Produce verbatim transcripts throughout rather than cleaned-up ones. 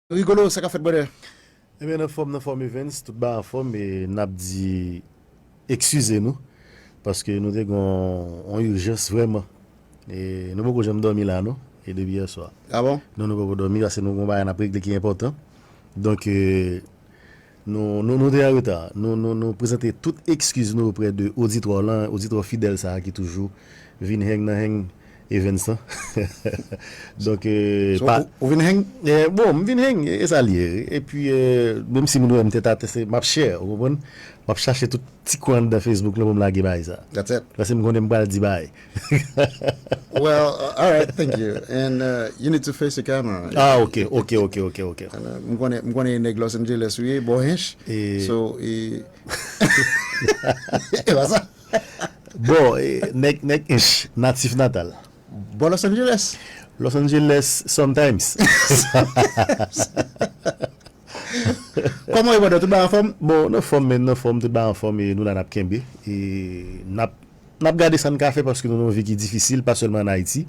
Rigolo, sa k ap fèt, brother? Ebyen, nan fòm, nan fòm, Evens, tout ba anfòm, e n ap di eskize nou, paske nou te gen yon, yon ijans vrèman. E nou poko janm dòmi la, non, e depi yè swa. Ah bon? Non, nou poko dòmi, paske nou gen yon bagay n ap regle ki enpòtan. Donk, e, nou, nou, nou te an reta. Nou, nou, nou prezante tout eskiz nou oprè de oditwa lan, oditwa fidèl sa a ki toujou vin hang nan hang Evens lan. Donk, e, So, pa, ou, ou vin hang? E, bon, m vin hang, e sa l ye. Epi, e, menm si moun wè m tèt atè, se, m ap share, ou konprann? M ap chache tout ti kwen anndan Facebook lan pou m lage bagay sa. That's it. Paske m konnen m pral di bagay. Well, uh, all right, thank you. And, uh, you need to face the camera. Ah, ok, ok, ok, ok, ok. And, uh, m konnen, m konnen nèg Los Angeles ou ye, bò hench. E So, e, e pa sa. Bon, e, nèg, nèg Ench, natif natal. Bò Los Angeles. Los Angeles, sometimes. Kòman e, brother? Tout bagay anfòm? Bon, nan fòm, men nan fòm, tout bagay anfòm, e nou la n ap kenbe. E n ap, n ap gade sa n ka fè paske nou nan yon vi ki difisil, pa sèlman an Ayiti,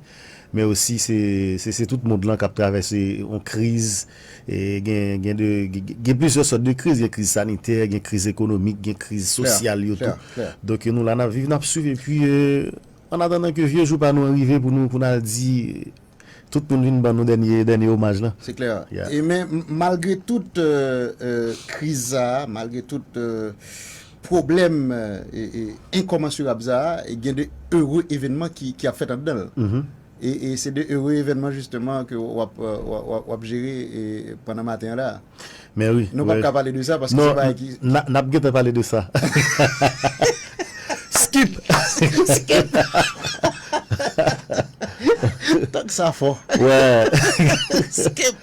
men osi se, se, se tout mond lan k ap travèse yon kriz. E gen, gen de, gen, gen plizyè sòt de kriz. Gen kriz sanitè, gen kriz ekonomik, gen kriz sosyal yo tou. Donk, nou la, n ap viv, n ap swiv, epi, e, an atandan ke vye jou pa nou an rive pou nou, pou n al di, tout moun vin ban nou dènye, dènye omaj lan. Se klè. Yeah. E men, m, malgre tout, euh, euh, kriz sa a, malgre tout, euh, pwoblèm, euh, e, e, enkomansirab sa a, e gen de ere evènman ki, ki ap fèt anndan l. Mhm. E, e se de ere evènman, jisteman, ke w ap, w ap, w ap, w ap jere, e, pandan maten an la. Men wi, Nou p ap ka pale de sa paske se yon bagay ki n a, n ap gentan pale de sa. Skip! Skip! Tank sa fò. Wè. Skip!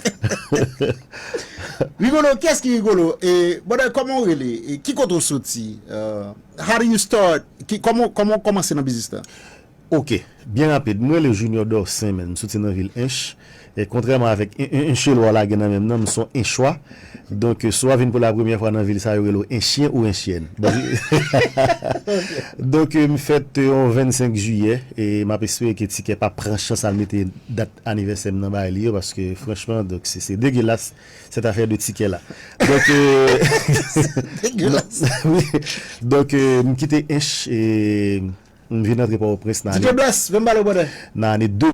Rigolo, kiyès ki Rigolo? E, brother, kòman w rele? E, ki kote w soti? Euh, how do you start? Ki, kòman, kòman w kòmanse nan biznis la? Ok, byen rapid. Mwen rele Junior Dorcin, men m soti nan vil Ench. E kontrèman avèk en, en, Enchèlwa w lage nan men m nan, m se yon Enchwa. Donk, si w ap vin pou la premyè fwa nan vil sa, yo rele w Enchyen ou Enchyen. Donk, donk, e, m fèt, e, yon vennsenk jiyè, e m ap espere ke Tikè pa pran chans al mete dat anivèsè m nan bay li yo, paske, franchman, donk, se, se degelas, cette affaire de Tikè la. Donk, e, Degelas. Wi. Donk, e, m kite Ench, e, M vin antre Pòtoprens nan ane D J Bless, vin pale w, brother. Nan ane de,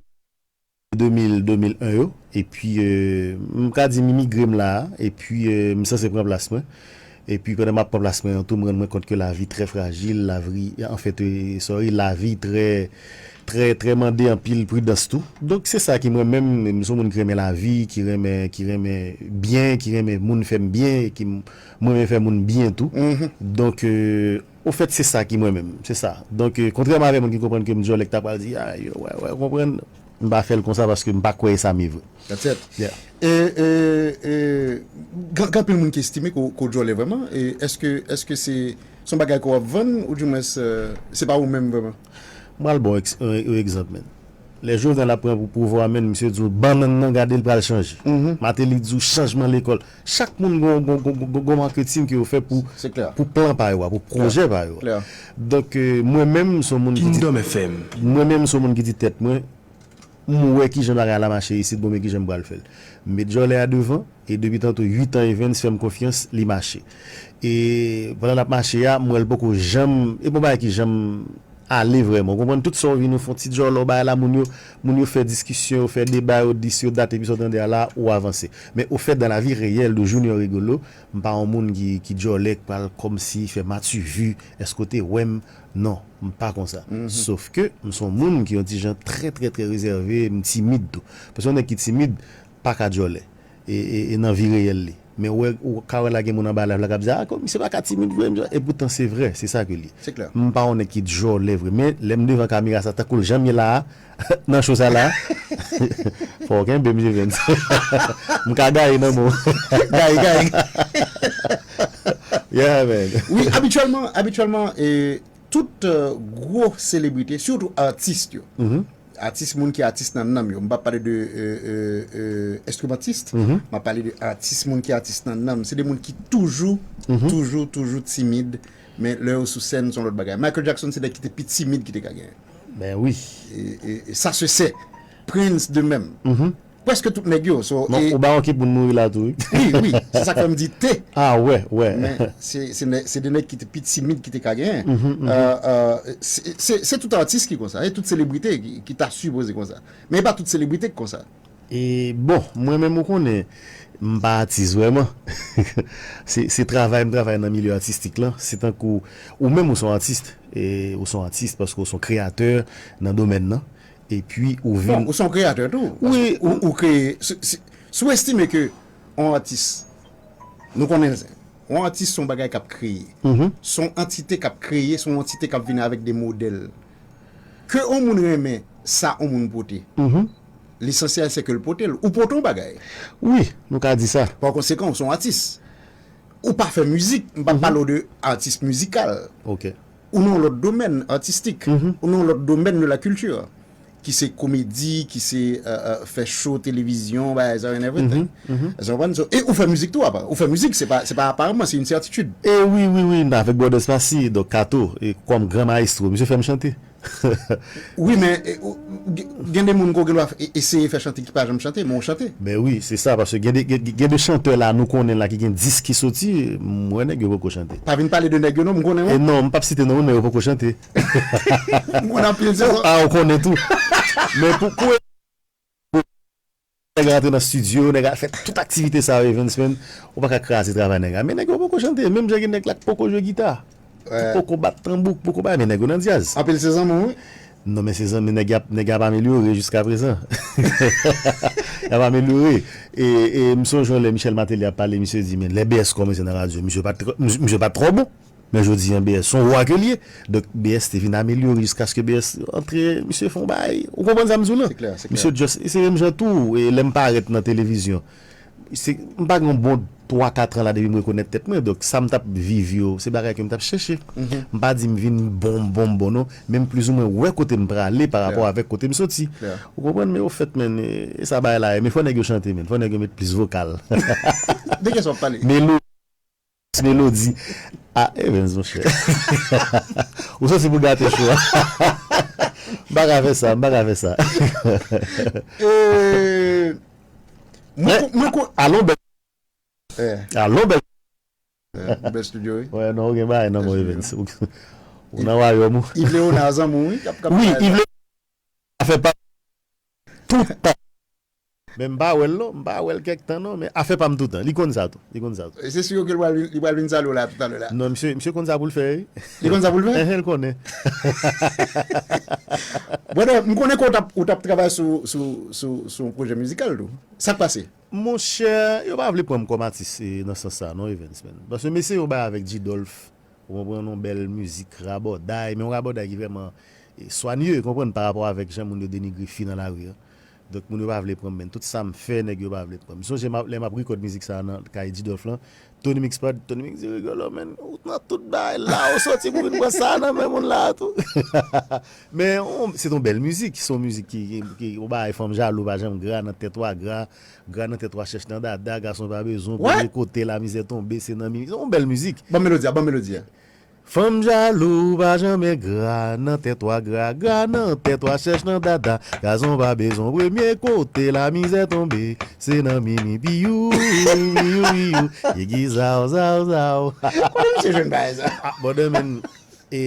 de mil, de mil en yo. Epi, e, m ka di m imigre m la a. Epi, e, m sanse pran plas mwen. Epi, pandan m ap pran plas mwen an tou, m rann mwen kont ke lavi trè frajil, lavi, anfèt, e, sorry, lavi trè, trè, trè mande anpil pridans tou. Donk, se sa ki mwen menm, m se yon moun ki renmen lavi, ki renmen, ki renmen byen, ki renmen moun fè m byen, e ki m, mwen menm fè moun byen tou. Mhm. Donk, e, Ofèt, se sa ki mwen menm, se sa. Donk, e, kontrèman avèk moun ki konprann ke m djòlè, ki ta pral di, "A, yo, wè, wè, w konprann," m pa fè l konsa paske m pa kwè e sa m ye vre. That's it. Yeah. E, e, e, gen, gen anpil moun ki estime ke w, ke w djòlè vrèman. E èske, èske se, se yon bagay ke w ap vann, oudimwens, e, se pa ou menm vrèman? M pral ba w ex-, yon, yon egzanp, men. Lè Jovenel ap pran pou pouvwa, men misye di w bannann nan, gade l pral chanje. Mhm. Martelly di w chanjman lekòl. Chak moun gon, gon, gon, gon, gon maketing ke yo fè pou, Se klè. pou plan pa yo a, pou pwojè pa yo a. Klè. Donk, e, mwen menm, m se yon moun ki di, Kingdom F M. Mwen menm, m se yon moun ki di tèt mwen, m wè kijan bagay la mache isit, bon, men kijan m pral fè l. M met djòlè a devan, e depi tanto uit an Evens fè m konfyans, li mache. E pandan l ap mache a, m wè l poko janm, e bon bagay ki janm ale vrèman. Ou konprann? Tout sa w vin, ou fè yon ti djòlè, w bay la, moun yo, moun yo fè diskisyon, yo fè deba, yo di si yo dat, epi sa w tande a la, ou avanse. Men ofèt, dans la vie réelle de Junior Rigolo, m pa yon moun ki, ki djòlè, k pral kòmsi fè mativu, èske w te wè m? Non, m pa konsa. Mhm. Sof ke m se yon moun ki yon ti jan trè, trè, trè rezève, m timid tou. Paske yon nèg ki timid, pa ka djòlè. E, e, e nan vi reyèl li. Men ou wè, ou ka wè la gen moun anba live la k ap di, "A, komisè pa ka timid vre, m," e poutan se vrè, se sa ke l ye. Se klè. M pa yon nèg ki djòlè vre, men lè m devan kamera sa, tankou l janm ye la a, nan cho sa la, fò w kenbe m, Evens. M ka gaye nan men w. Gaye, gaye. Yeah, man. Wi, abityèlman, abityèlman, e, tout, e, gwo selebrite, sitou atis yo. Mhm. Atis, moun ki atis nan nanm yo. M p ap pale de, e, e, e, enstrimantis. Mhm. M ap pale de atis, moun ki atis nan nanm. Se de moun ki toujou, Mhm. toujou, toujou timid. Men lè yo sou sèn, se yon lòt bagay. Michael Jackson, se nèg ki te pi timid ki te ka genyen. Ben wi. E, e, e sa se sè. Prince de même. Mhm. Prèske tout nèg yo. So, Non, e, ou ba yon kip moun mouri la tou, wi. wi, wi, se sa k fè m di te. Ah, wè, wè. Men se se nè- se de nèg ki te pi timid ki te ka genyen. Euh, euh, se se- se tout atis ki konsa, e tout selebrite ki, ki ta sipoze konsa. Men e pa tout selebrite ki konsa. E bon, mwen menm ou konnen, m pa atis vrèman. Se se travay m travay nan milye atistik lan. Se tankou ou menm ou se yon atis, e ou se yon atis paske ou se yon kreyatè nan domèn nan. Epi ou vin Bon, ou se yon kreyatè tou. Wi. Ou, ou kreye. Si, si, si w estime ke yon atis, nou konnen l, yon atis se yon bagay k ap kreye. Se yon antite k ap kreye, se yon antite k ap vin avèk de modèl. Ke yon moun renmen sa yon moun pote, lesansyèl se ke l pote l. Ou pote yon bagay. Wi, nou ka di sa. Pa konsekan, ou se yon atis. Ou pa fè mizik, m pa pale w de atis mizikal. Ok. Ou nan yon lòt domèn atistik, ou nan yon lòt domèn de la culture, ki se komedi, ki se euh, euh, fè show televizyon, bagay sa and everything. Èske w konprann? So, e ou fè mizik tou apa? Ou fè mizik, se pa, se pa aparamman, se yon sètitid. E wi, wi, wi, avèk Brother Spassy, donk Kato, e kòm gran maestro, misye fè m chante. Wi, men e, ou- gen gen de moun ko gen dwa e- eseye fè chante ki pa janm chante, men ou chante. Ben wi, se sa, paske gen de, gen, gen de chantè la, nou konnen la, ki gen disk ki soti, m wè nèg yo poko chante. Pa vin pale de nèg yo non, m konnen E wi. Non, m p ap site non, men yo poko chante. M konnen anpil se sa. Ah, ou konnen tou. Men pou, pou nèg rantre nan studio, nèg a fè tout aktivite sa yo, Evens, men ou pa ka kraze travay nèg la. Men nèg yo poko chante, menm jan gen nèg la k poko jwe gita, ki poko bat tanbou, k poko bay, men nèg yo nan djaz. Anpil se zanmi w wi. Non, men se zanmi, nèg y ap, nèg y ap amelyore jiska prezan. Y ap amelyore. E, e m sonje yon lè Michel Martelly ap pale, misye di, men lè B S kòmanse nan radyo, misye pa t, misye pa t twò bon. Men jodi an, B S se yon wa ke l ye. Donk, B S te vin amelyore jiskaske B S antre, misye fè yon bagay. Ou konprann sa m di w lan? Se klè, se klè. Misye just, e se menm jan tou, e lè m parèt nan televizyon. Se, m pa gen yon bon twa kat an la depi m rekonèt tèt mwen. Donk, sa m t ap viv yo, se bagay ke m t ap chèche. M pa di m vin bon, bon, bon, non. Men m plizoumwen wè kote m prale pa rapò avèk kote m soti. Klè. Ou konprann? Men ofèt, men, e, e sa bagay la ye. Men fò nèg yo chante, men. Fò nèg yo met plis vokal. De kiyès w ap pale? Melo-, Melodi. Ah, Evens, monchè. Ou soti pou gate cho a. M pa ka fè sa, m pa ka fè sa. Euh, mwen ko- mwen ko- Alon bèl. Eh, Alon bèl. eh, bèl studio, wi. Wè, non, ou gen bagay nan men w, Evens. Ou, ou nan wayòm ou. Yves Léonard zanmi w, wi. K ap, k ap Wi, travay Yves la. Léonard afè pa toutan. Men m pa wè l non, m pa wè l kèk tan non, men afè pa m toutan. Li konn sa tou. Li konn sa tou. Se si ke li pral vin, li pral vin salye w la toutalè la. Non, misye, misye konn sa pou l fè, wi. Li konn sa pou l fè? Enhen, l konnen. Brother, m konnen ke w t ap, ou t ap travay sou, sou, sou, sou yon pwojè mizikal tou. Sa k pase? Monchè, yo pa vle pran m kòm atis e, nan sans sa, non, Evens, men. Paske m eseye yon bagay avèk G-Dolph. Ou konprann, yon bèl mizik, rabòday, men yon rabòday ki vrèman e, swanye, ou konprann, pa rapò avèk jan moun yo denigre fi nan lari a. Donk, moun yo pa vle pran m, men tout sa m fè, nèg yo pa vle pran m. M sonje m ap- lè m ap rekòd mizik sa a nan kay G-Dolph lan, Tony Mix pa, Tony Mix di, "Rigolo, men, ou nan tout bagay la, ou soti pou vin pran sa nan men moun la tou." Men on- se t on bèl mizik, se yon mizik ki, ki, ki yon bagay fanm jalou pa janm gra nan tèt w a gra, gra nan tèt w a chèch nan dada, gason pa bezwen premye kote lamizè tonbe, se nan mi, se yon bèl mizik. Ban melodi a, ban melodi a. Fanm jalou pa janmen gra nan tèt w a gra, gra nan tèt w a chèch nan dada. Gason pa bezwen premye kote lamizè tonbe, se nan mimi piyou, piyou, piyou, yigi zaw, zaw, zaw. Kote misye jwenn bagay sa? Ah, brother, men, e,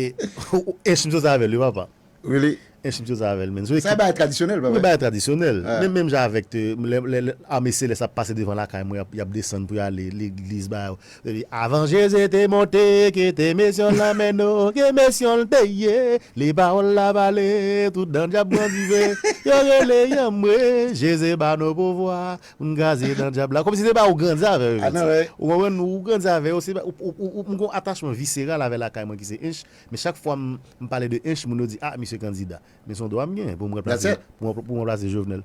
ench misye sa avè l, wi, papa. Really? Ench misye sa avè l, men. Se Sa e bagay tradisyonèl, wi, papa. Bagay tradisyonèl. Ah. Men menm jan avèk te, lè, lè, lè, ame selès ap pase devan lakay mwen, y ap, y ap desann pou y ale legliz, ba yo. Epi, avan Jezi te monte, ke te mesyon l nan men nou, ke mesyon l te ye, li pawòl la pale, tout dan dyab pran dive, yo rele yanmwe, Jezi ba nou pouvwa, pou n kraze dan dyab la. Kòmsi se ba ou grandi avè yo, Ah, non, wi. Ou konprann? Ou grandi avè yo, se ba- ou, ou, ou, ou, m gon atachman viseral avè lakay mwen ki se ench, men chak fwa m, m pale de ench, moun yo di, "Ah, misye kandida." Men se yon dwa m gen pou m ranplase, pou m, pou m ranplase Jovenel.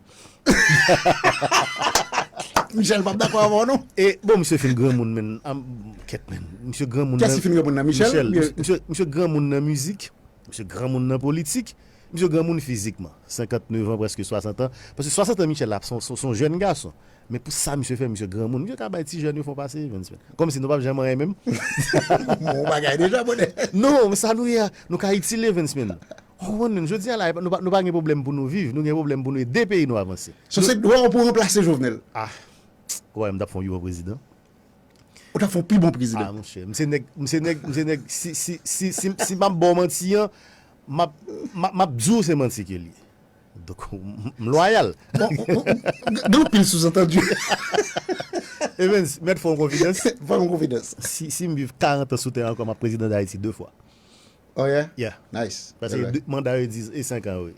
Michel p ap dakò avè w, non? E, bon, misye fin granmoun, men. Am, kèt, men. Misye granmoun. Kiyès ki fin granmoun nan? Michel? Misye, misye granmoun nan mizik. Misye granmoun nan politik. Misye granmoun fizikman. Senkantnèf an, prèske swasant an. Paske swasant an, Michel la, se yon, se yon, se yon jèn gason. Men pou sa misye fè, misye granmoun. Misye ka bay ti jèn yo fon pase, Evens, men. Kòmsi nou p ap janm anyen menm. Bon bagay deja, bonè. Non, men sa nou ye a. Nou ka itil Evens, men. Ou konprann, jodi a la, nou pa, nou pa gen pwoblèm pou nou viv, nou gen pwoblèm pou nou ede peyi nou avanse. So se dwa w pou ranplase Jovenel. Ah, ou wè, m t ap fè yon pi bon prezidan. Ou t ap fè yon pi bon Ah, prezidan. Monchè, m se nèg, m se nèg, m se nèg, si, si, si, si, si, si m ap ba w manti an, m ap, m ap, m ap di w se manti ke li ye. Donk, m, m lwayal. Bon, ou- ou- ou- Gen yon pil souzantandi. Evens, mèt fè yon konfidans. Fè yon konfidans. Si, si m viv karant an sou tè ankò, m ap prezidan Dayiti de fwa. Oh yeah? Yeah. Nice. Paske Bèl de- manda yo di e senk an, wi.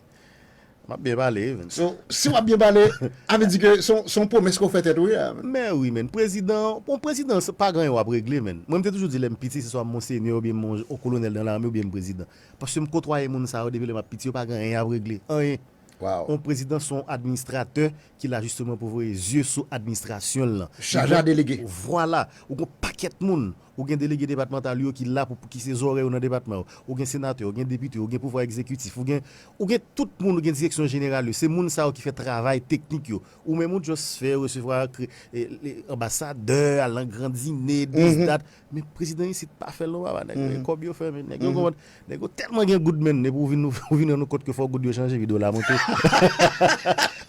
M ap byen pale, Evens. So, si w ap byen pale, a vle di ke se yon- se yon pwomès ke w fè tèt ou, yeah, man. Men wi, men, prezidan, yon prezidan, se pa gen anyen w ap regle, men. Mwen, m te toujou di, lè m piti, se swa m monsenyè oubyen m on kolonèl nan lame oubyen m prezidan. Paske m kotwaye moun sa yo depi lè m ap piti, yo pa gen anyen y ap regle. Anyen. Wow. Yon prezidan se yon administratè ki la jisteman pou voye zye sou administrasyon l lan. Chaje a delege. Vwala. Ou gen pakèt moun. Ou gen delege depatmantal yo ki la pou, pou ki se zòrèy yo nan depatman yo. Ou gen senatè, ou gen depite, ou gen pouvwa egzekitif, ou gen, ou gen tout moun, ou gen direksyon jeneral yo. Se moun sa yo ki fè travay teknik yo. Ou menm ou just fè resevwa kre- e- e- anbasadè, al nan gran dine, this, that. Men prezidan isit pa fè l non, papa. Nèg yo kòb yo fèmen. Nèg yo konprann. Nèg yo tèlman gen goud, men, epi ou vin, ou vin rann ou kont ke fò goud yo chanje, vide w la monte.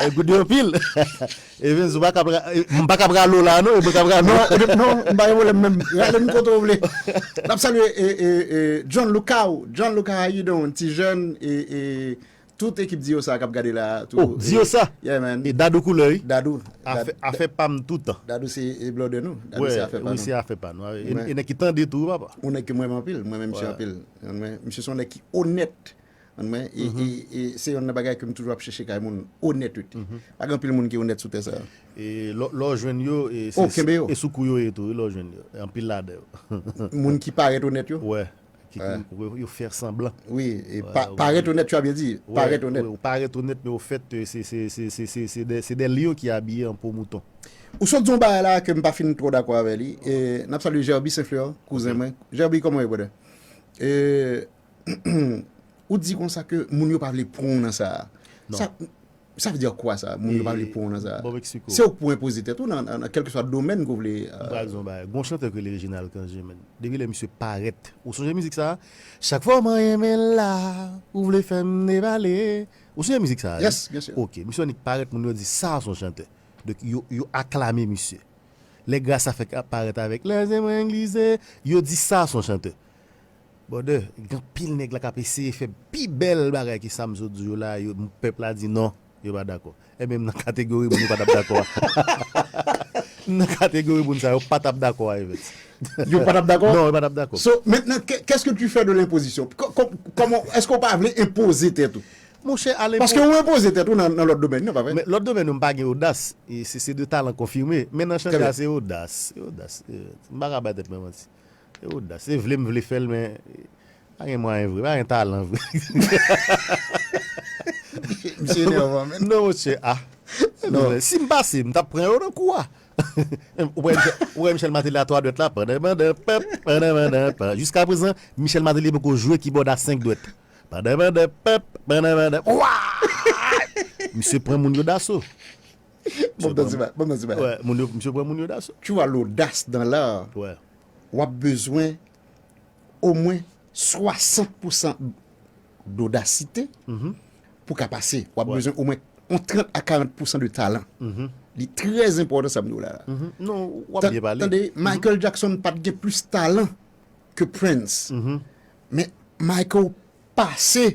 E goud yo anpil. Evens, ou pa ka pra- e, m pa ka prale w la non, e mwen ka prale w. Non, non, m pa gen pwoblèm menm. Rale m kote w vle. N ap salye e, e, e, John Lucao. John Lucao, how you doing? Ti jèn e, e tout ekip Diyo sa k ap gade la. Tou, Oh, Diyo sa. Yeah, man. E Dadou koulè, wi. Dadou. Afè, afè pa m toutan. Dadou se e blòdè nou. Dadou Wè, se afè pa wi, nou. Se afè pa nou. E, Mwen- e nèg ki tande tou, papa. Yon nèg ke mwen renmen anpil. Mwen menm, misye Wè. Anpil. Mwen, misye se yon nèg ki onèt. Mwen, e, e, e se yon nan bagay ke m toujou ap chèche kay moun. Onèt, wi. Pa gen anpil moun ki onèt sou tè sa. E lò lò jwenn yo, e, Oh, kenbe yo. E sou kou yo ye tou, wi, lò jwenn yo. Anpil ladan yo. Moun ki parèt onèt yo. Wè. Ki, ki, yo fè sanblan. Wi, e Wè, pa- wè. Parèt onèt, tu as bien dit. Wè, Parèt onèt. Wè, ou parèt onèt, men ou fèt, e, se, se, se, se, se, se, de, se de lyon ki abiye an po mouton. Ou sot di yon bagay la ke m pa fin twò dakò avè li. E, n ap salye Jerby Saint Fleur, kouzen mwen. Jerby, kòman w ye, brother? E, ou di konsa ke moun yo pa vle pran w nan sa. Non. Sa, sa vle di kwa sa, moun yo pa vle pran w nan sa? Bon, m eksplike w. Se ou k pou enpoze tèt ou nan, nan, nan kèlkeswa domèn ke w vle. M pral di yon bagay. Gon chantè ki rele Reginald Cangé, men. Depi lè misye parèt, ou sonje mizik sa? Chak fwa mwen renmen la, ou vle fè m devale. Ou sonje mizik sa? Yes, byen si. Ok, misye annik parèt, moun yo di sa se yon chantè. Donk, yo, yo aklame misye. Lè gras sa fèk ap parèt avèk lè zen mwen glize, yo di sa se yon chantè. Brother, gen anpil nèg la k ap eseye fè pi bèl bagay ke sa m sot di yo la, yo, pèp la di non, yo pa dakò. E menm nan kategori moun yo pa t ap dakò a. Nan kategori moun sa yo pa t ap dakò a, Evens. Yo pa t ap dakò? Non, yo pa t ap dakò. So, maintenant, que- qu'est-ce que tu fais de l'imposition? Ko- ko- Comment, est-ce qu'on pa vle enpoze tèt ou? Monchè, ale Paske ou enpoze tèt ou nan, nan lòt domèn, non, pa vre? Men lòt domèn yo, m pa gen odas. E se, se de talan konfime. Men nan chante Trè a, byen. Se odas. Se odas. E, m pa ka bay tèt mwen manti. Se odas. Se vle m vle fè l, men, e, pa gen mwayen vre. Pa gen talan vre. Misye enèvan, men. Non, monchè. Ah. Si m pase, m t ap pran yo nan kou a. Ou wè Michel, ou wè Michel Martelly a twa dwèt la, pandan, pandan, pèp, pandan, pandan, pandan. Jiska prezan, Michel Martelly poko jwe kibòd a senk dwèt. Pandan, pandan, pèp, pandan, pandan. Wa! Misye pran moun yo daso. Bon, bon, bon, bon. Wè, moun yo, misye pran moun yo daso. Tu vois l'audace dans l'art. Wè. W ap bezwen omwen swasant pousan dodasite pou ka pase. W ap Wè. Bezwen omwen yon trant a karant pousan de talan. Li trè enpòtan sa m di w la. Non, w ap byen pale. Tande, Michael Jackson pa t gen plis talan ke Prince. Men Michael pase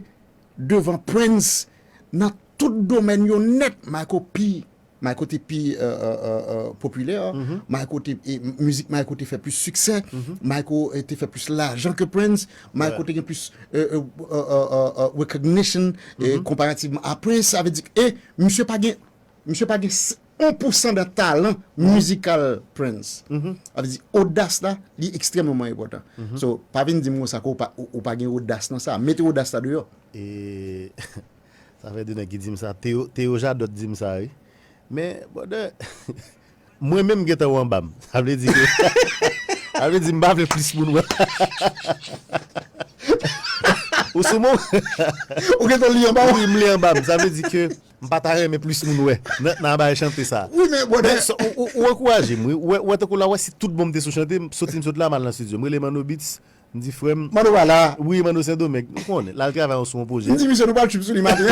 devan Prince nan tout domèn yo nèt. Michael pi, Michael te pi euh, euh, euh, euh, popilè. Michael te, e, mizik Michael te fè plis siksè. Michael eh, te fè plis lajan ke Prince. Michael te gen plis euh, euh, euh, euh, euh, recognition eh, konparativman a Prince. Sa vle di, e misye pa gen, misye pa gen s- yon pousan de talan mizikal Prince. Sa vle di, odas la, li ekstrèmeman enpòtan. So, pa vin di m konsa ke ou pa, ou, ou pa gen odas nan sa. Mete odas la deyò. E sa fè de nèg ki di m sa. Theo, Theo Jadot di m sa, wi. Men, brother, mwen menm gentan ou anba m. Sa vle di ke, sa vle di m pa vle plis moun wè. Ou sou mwen? Ou gentan li anba w? Wi, m li anba m. Sa vle di ke m pa ta renmen plis moun wè nan, nan bagay chante sa. Wi, men, brother. Men, sa, ou, ou, ou ankouraje m, wi. Ou wè, ou wè tankou la, ou wè si tout bon m te sou chante, m soti m sot la, m al nan studio. M rele Manno Beats, M di, "Frè m, Mano pa la. Wi, Mano Sendomeng, ou konnen, l al travay sou yon pwojè." M di, "Misye, nou pral trip sou li maten."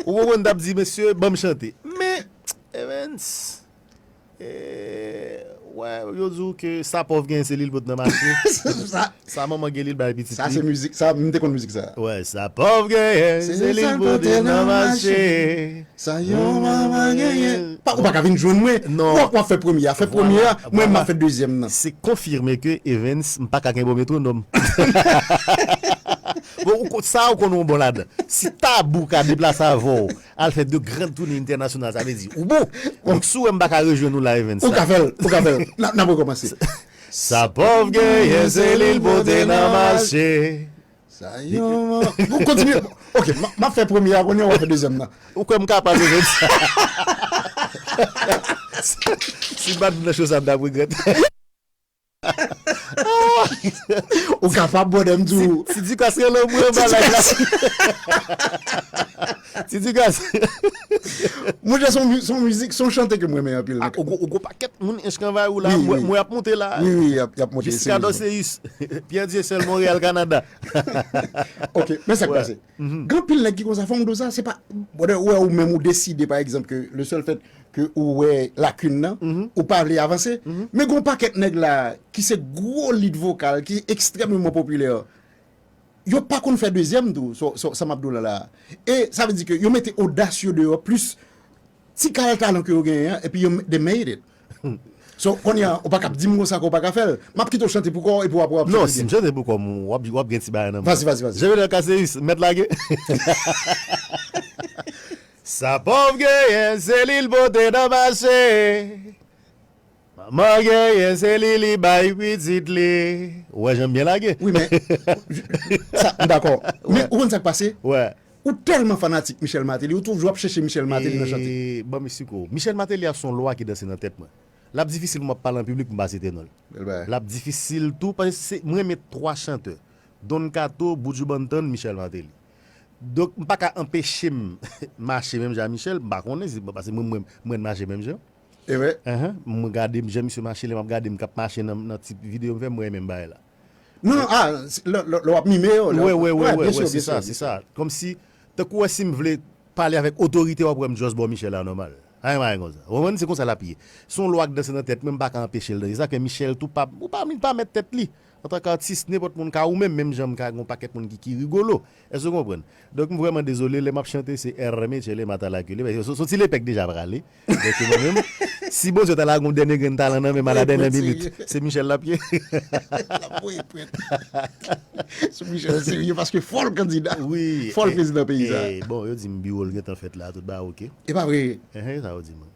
Ou konprann, t ap di, "Mesye, ban m chante." Men, Evens, eh, wè, yo di w ke sa pòv genyen, se li l pot nan mache. Sa, sa manman gen li l bay pitit sa, li. Se mizik, sa, m te konn mizik sa. Wè, sa pòv genyen, se li l pote nan mache. Sa yon manman genyen. Pa, ou pa ka vin jwenn mwen. Non. W ap, w ap fè premye a. Fè premye a, mwen, m ap fè dezyèm nan. Se konfime ke Evens, m pa ka gen bon metwonòm. Bon, ou ko-, sa ou konn ou bon ladan. Si Tabou ka deplase avè w, al fè de gran toune entènasyonal, sa vle di, ou bon. Donk, si w wè m pa ka rejwenn ou la, Evens, ou ka fè l, ou ka fè l. N ap, n ap rekòmanse. Sa pòv genyen, se li l pote nan mache. Sa yon, bon, kontinye. Ok, m a, m ap fè premye a, kounye a w ap fè dezyèm nan. Ou kwè m kapab, Evens? Si m pa t vin nan show sa, m t ap regrèt. Ou kapab, brother, m di w. Ti, Ti Ducasse rele mwen anba live la. Ti Ducasse. Monchè, se yon mi-, se yon mizik, se yon chante ke mwen renmen anpil. Ah, ou gwo, ou gwo pakèt moun ench k anvayi w la, wi, mwen, wi, mwen ap monte la. Wi, wi, y ap, y ap monte. Jessica Dorceus, Pierre Dieuseul, Montréal, Canada. Ok, men sa k pase. Gen anpil nèg ki konsa, fò m di w sa, se pa, brother, ou wè ou menm ou deside, pa egzanp, ke le seul fait ke ou wè lakin nan, ou pa vle avanse. Men gen yon pakèt nèg la ki se gwo lead vokal, ki ekstrèmeman popilè. Yo pa konn fè dezyèm tou, sa, sa, sa m ap di w la la. E sa vle di ke yo mete odas yo deyò, plis ti kal talan ke yo genyen an, epi yo, they made it. So, kounye a, ou pa ka ap di m konsa ke w pa ka fè l. M ap kite w chante pou kò w epi w ap, w ap chante byen. Non, si m chante pou kò m, w ap, w ap gen ti bagay nan men. Vas-y, vas-y, vas-y. Jean-Venel Caceus, mèt lage. Sa pòv genyen, se li l pote nan mache. Manman genyen, se li li bay pitit li. Ou wè jan m byen lage? Wi, men, sa, m dakò. Men, ou konn sa k pase? Wè. Ou tèlman fanatik Michel Martelly, ou toujou ap chèche Michel Martelly nan chante. E, ban m eksplike w. Michel Martelly a se yon lwa ki danse nan tèt mwen. L ap difisil pou m ap pale an piblik pou m pa site non l. Bèl bagay. L ap difisil tou, paske se, mwen renmen twa chantè. Don Kato, Buju Banton, Michel Martelly. Donk, m pa ka anpeche m mache menm jan a Michel, m pa konnen, se paske mwen, mwen, mwen mache menm jan. E vre? Enhen, mwen gade jan misye mache, lè m ap gade m k ap mache nan, nan ti videyo m fè, mwen renmen m bagay la. Non, ah, lè, lè, lè w ap mime yo, lè w ap, wè, wè, wè, wè, byen si, se sa, se sa. Kòmsi, tankou wè si m vle pale avèk otorite, w ap wè m just bò Michel la nòmal. Anyen, anyen konsa. Ou konprann? Se konsa l ap ye. Se yon lwa k danse nan tèt mwen, m pa ka anpeche l danse. Sa fè Michel tou pa, ou pa, li pa mèt tèt li. Antanke atis, nenpòt moun ka, ou menm, menm jan m ka, gen yon pakèt moun ki, ki rigolo. Èske w konprann? Donk, m vrèman dezole, lè m ap chante, se R M H L M A talakile. Paske se, se yon ti lepèk deja prale. Donk, mwen menm, si Bondye ta lage yon dènye grenn talan nan men m a la dènyè minit, se Michel l ap ye. L ap voye pwent. Sou Michel serye, paske fò l kandida. Wi, fò l prezidan peyi sa. E, bon, yo di m biwo l gentan fèt la, tout bagay oke. E pa vre. Enhen, sa yo di mwen.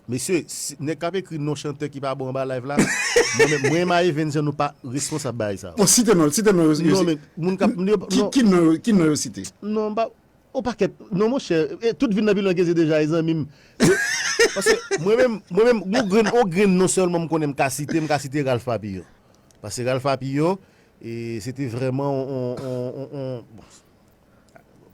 Mesye, si, nèg k ap ekri non chantè ki pa bon anba live la, mwen menm, mwen, Maye Venn, nou pa responsab bagay sa. Bon, site non, site non yo. Non, men moun k ap, ki, non. Ki non, ki non yo site? Non, m pa, yon pakèt. Non, monchè, e, tout vin nan Pilon Kezi deja, e zanmi m. Paske mwen menm, mwen menm, yon grenn, yon grenn non sèlman m konnen m ka site, m ka site Ralph Papillon. Paske Ralph Papillon, e, se te vrèman yon, yon, yon, yon, bon,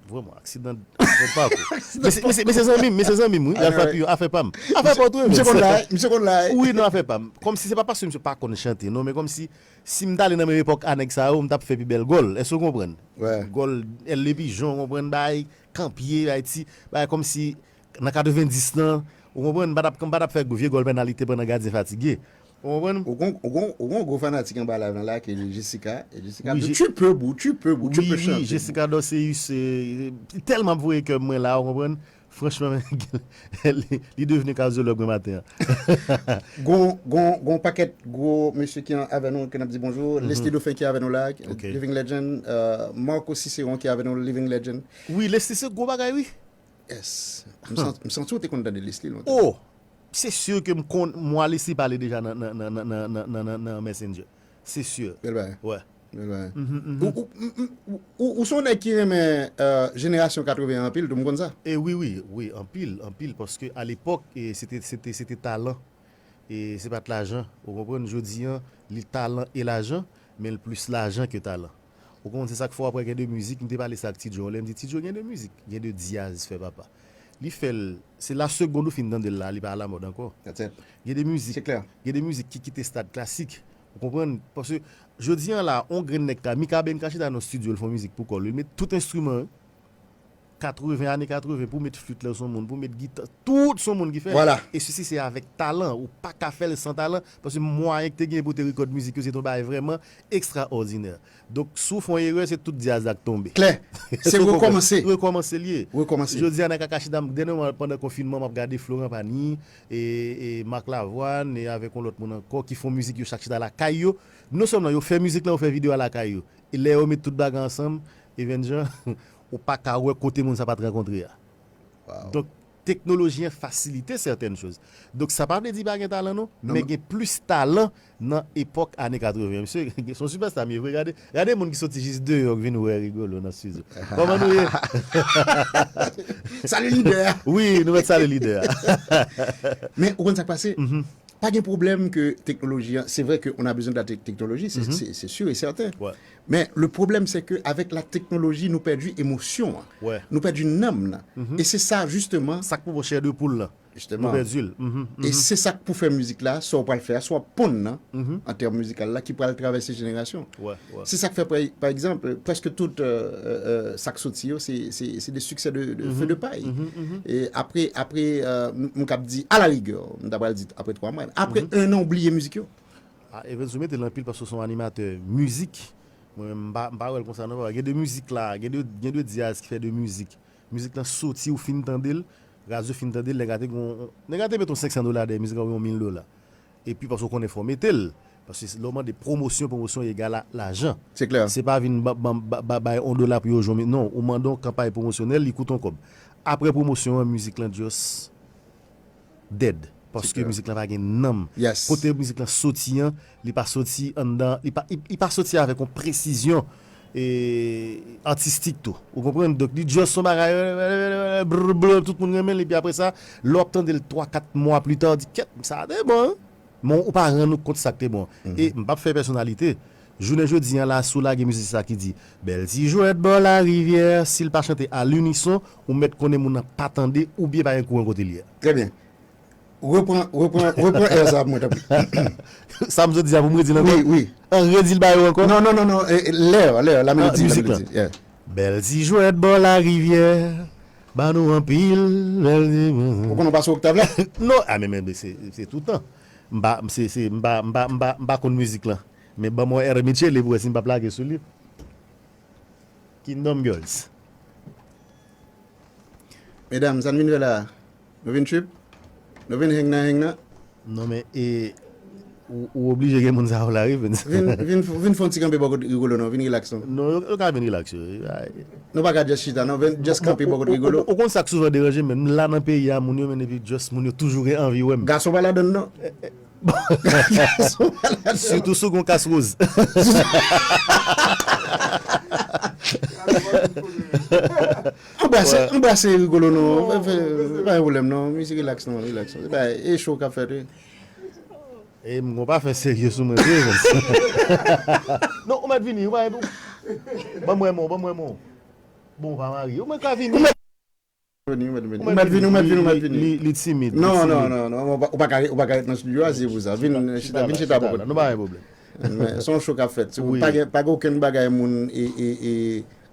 vrèman, aksidan, aksidan pakou. Men se, men se, men se zanmi m, men se zanmi m, wi. Ralph Papillon, afè pa m. Afè pa w tou, Evens. Misye konn la, misye konn la. Wi, non, afè pa m. Kòmsi se pa paske misye pa konn chante, non, men kòmsi si m t ale nan menm epòk a nèg sa yo, m t ap fè pi bèl gòl. Èske w konprann? Gòl, L Pijon, w konprann, bay kanpye, bay ti, bay kòmsi nan katrevenndis lan, ou konprann, m pa t ap, m pa t ap fè vye gòl pènalite pandan gadyen fatige. Ou konprann? Ou gon, ou gon, ou gon gwo fanatik anba live lan la, ki rele Jessica. E Jessica di, "Tu peux, boo, tu peux, boo, tu peux chanter, boo." Wi, wi, Jessica Dorceus, e, tèlman ap voye kè mwen la, ou konprann? Franchman, li, li devni kadyològ mwen maten an. Gon, gon, gon pakèt gwo mesye ki an, avè nou, ke n ap di bonjou. Leslie Dauphin ki avè nou la, living legend. Euh, Marco Ciceron ki avè nou, living legend. Wi, Leslie se gwo bagay, wi. Yes. M santi, m santi w te konn tande Leslie lontan. Oh! Se si ke m konn, m wè Leslie pale deja nan, nan, nan Messenger. Se si. Bèl bagay. Wè. Bèl bagay. Ou, ou, m, m, ou, ou, ou se yon nèg ki renmen, euh, jenerasyon katreven an anpil, tou m konn sa. E wi, wi, wi, anpil, anpil, paske alepòk, e, se te, se te, se te talan. E se pa t lajan. Ou konprann? Jodi an, li talan e lajan, men l plis lajan ke talan. Ou konprann? Se sa k fè w ap wè gen de mizik, m te pale sa ak Ti Joe, lè m di, "Ti Joe, gen de mizik, gen de dyaz, fè papa." Li fè l, se la segond ou fin tande l la, li pa alamòd ankò. Gen de mizik, gen de mizik ki kite stad klasik, Ou konprann? Paske jodi a la, on grenn nèg ka, Mikaben ka chita nan estidyo, l fè yon mizik pou kò l, li met tout enstriman, katreven, ane katreven, pou met flit la sou moun, pou met gita, tout sou moun ki fè. Vwala. E sesi se avèk talan, ou pa ka fè l san talan, paske mwayen ki te gen pou te rekòd mizik yo, se te yon bagay vrèman ekstraòdinè. Donk, si w fè yon erè, se tout dyaz la k tonbe. Klè. Se rekòmanse. Rekòmanse l ye. Rekòmanse. Jodi a, nan kaka chita, dènyèman, pandan konfinman, m ap gade Florent Pagny, e, e Marc Lavoine, e avèk yon lòt moun ankò, ki fè mizik yo chak chita lakay yo. Non sèlman yo fè mizik la, yo fè videyo a lakay yo. E lè yo met tout bagay ansanm, Evenjan, ou pa ka wè kote moun sa pa t rankontre a. Donk, teknoloji an fasilite sètèn choz. Donk, sa pa vle di pa gen talan, non, men gen plis talan nan epòk ane katreven. Misye, se yon sipèsta, m ye vre. Gade, gade moun ki soti jis deyò k vin wè Rigolo nan estidyo. Kòman nou ye? Sali lidè a. Wi, nou mèt sali lidè a. Men, ou konn sa k pase? Pa gen pwoblèm ke teknoloji an, c'est vrai que on a besoin de la te- technologie, c'est c'est- c'est sûr et certain. Men le problème, c'est que avec la technologie, nou pèdi emosyon an. Nou pèdi nanm nan. E se sa, justement. Sa k pou bon chè de poul la. Justement. Nou pèdi l. E se sa k pou fè mizik la, sa w pral fè a, sa w ap ponn nan, an tèm mizikal la, ki pral travèse jenerasyon. Se sa k fè, pa, pa egzanp, prèske tout, euh, euh, euh, sa k soti yo, se, se, se de siksè de, de feu de paille. E apre, apre, euh, m, m kab di, à la rigueur, m ta pral di apre twa mwa, apre un an, ou bliye mizik yo. Ah, Evans, ou mete l anpil paske w se yon animatè mizik. Mwen menm, m pa, m pa wè l konsa non, papa. Gen de mizik la, gen de, gen de dyaz ki fè de mizik. Mizik lan soti, ou fin tande l, radyo fin tande l, nèg la te gon, nèg la te mete yon senk san dola dèyè mizik lan, yon mil dola. Epi paske w konnen fò w mete l. Paske lè w mande pwomosyon, pwomosyon egal a lajan. Se klè. Se pa vin ba- ba- ba- ba- bay yon dola pou yo jwe. Non, ou mande yon kanpay pwomosyonèl, li koute yon kòb. Apre pwomosyon an, mizik lan just dead. Paske mizik lan pa gen nanm. Kote mizik lan soti an, li pa soti anndan, li pa, li, li pa soti avèk yon presizyon e, atistik tou. Ou konprann? Donk, li just yon bagay, brr, brr, tout moun renmen l, epi apre sa, lè w ap tande l twa, kat mwa pli ta, w di, kèt, sa a te bon, hein? Men ou pa rann ou kont sa k te bon. E m p ap fè pèsonalite. Jounen jodi a la, si w lage mizik sa ki di, bèl ti jwèt bò larivyè, si l pa chante a linison, ou mèt konnen moun nan pa tande oubyen pa gen kouran kote l ye a. Trè byen. Repran, repran, repran air sa pou mwen, tanpri. Sa m sot di a pou m redi l ankò? Wi, wi. An redi l ba yo ankò? Non, non, non, non. E, e, l'air, l'air, la mélodie, la mélodie. Yeah. Bèl ti jwèt bò larivyè, ba nou anpil, bèl ti... Ou konnen w pase oktav la? Non, a, men, men, men se, se tout tan. M pa, se, se, m pa, m pa, m pa, m pa konn mizik lan. Men ban mwen Air Michele pou wè si m p ap lage sou li. Kingdom Girls. Medam, sa n vin fè la? Nou vin trip? Nou vin hang nan, hang nan? Non, men, e, ou, ou oblije gen moun sa yo la, wi, Evans. Vin, vin, vin fè yon ti kanpe bò kot Rigolo, non, vin relax, non. Non, yo, yo ka vin relax, yo. Nou pa ka just chita, non, vin just kanpe bò kot Rigolo. Ou, ou, ou, ou konn sa k souvan deranje m, men m la nan peyi a, moun yo, men epi just moun yo toujou gen anvi wè m. Gason pa ladann, non. Sitou si w gen yon kas woz. Anbrase, anbrase Rigolo non. Fè, fè, pa gen pwoblèm non. Misye relax non, relax. Se pa e show k ap fèt wi. E m gon pafen serye sou mwen tou Evans. Non, ou mèt vini, ou pa, ban mwen men w, ban mwen men w. Bon, ou pa marye. Ou mèt ka vini. Ou mèt vini, ou mèt vini, ou mèt vini, ou mèt vini. Li, li timid, li timid. Non, non, non, non, ou pa, ou pa ka, ou pa ka ret nan estidyo a, se pou sa. Vin chita, vin chita bò kote. Nou pa gen pwoblèm. Men se yon show k ap fèt. Se pa gen, pa gen okenn bagay moun e, e, e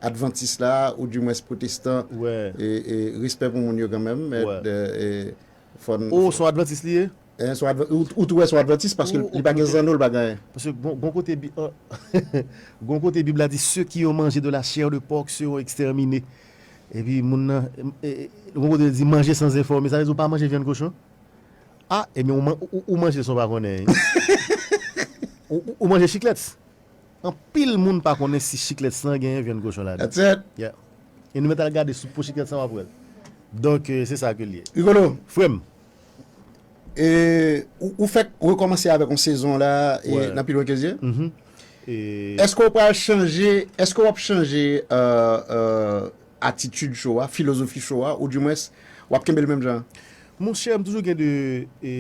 advantis la, ou dimwens pwotestan. E, e respè pou moun yo kanmenm, men, e, e, fò n... Oh, se yon advantis li ye? Eh, se yon advan-, ou, ou tou wè se yon advantis paske li pa gen zanno, li pa gen anyen. Paske gon, gon kote Bi-, gon kote Bib la di, ceux qui ont mangé de la chair de porc seront exterminés. Epi moun nan, e, e, gon kote li di, manger sans informer, sa vle di ou pa manje vyann kochon? Ah, ebyen ou man-, ou, ou manje san w pa konnen. Ou, ou, ou manje chiklèt. Anpil moun pa konnen si chiklèt lan genyen vyann kochon ladan. That's it. Yeah. E nou mèt al gade sou po chiklèt lan w ap wè l. Donk, e, se sa ke l ye. Rigolo. Frè m. E, ou, ou fèk rekòmanse avèk yon sezon la, e, nan pi lwen ke zye. Èske w pral chanje, èske w ap chanje, euh, euh, atitid show a, filozofi show a, ou dimwens, w ap kenbe l menm jan? Monchè, m toujou gen de, e,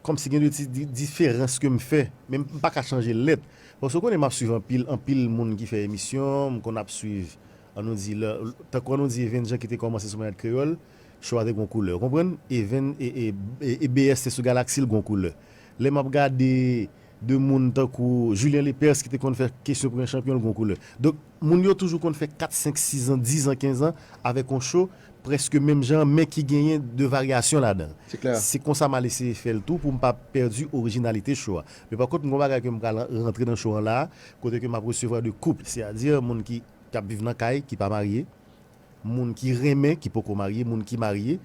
kòmsi gen de ti di-, diferans ke m fè, men m pa ka chanje l nèt. Paske w konnen m ap swiv anpil, anpil moun ki fè emisyon, m konn ap swiv, ann nou di, lè, tankou ann nou di Even Jean ki te kòmanse sou Mayòt Kreyòl, show a te gon koulè, w konprann? Even, e, e, e, e B S te sou Galaxy, l gon koulè. Lè m ap gade de moun tankou Julien Lepers ki te konn fè kesyon pou yon chanpyon l gon koulè. Donk, moun yo toujou konn fè kat, senk, sis an, diz an, kenz an avèk yon show prèske menm jan, men ki genyen de varyasyon ladan l. Se klè. Se konsa m al eseye fè l tou pou m pa pèdi orijinalite show a. Men pa kont, m gon bagay ke m pral rantre nan show an la a, kote ke m ap resevwa de koup, sètadi moun ki, k ap viv nan kay, ki pa marye, moun ki renmen, ki poko marye, moun ki marye,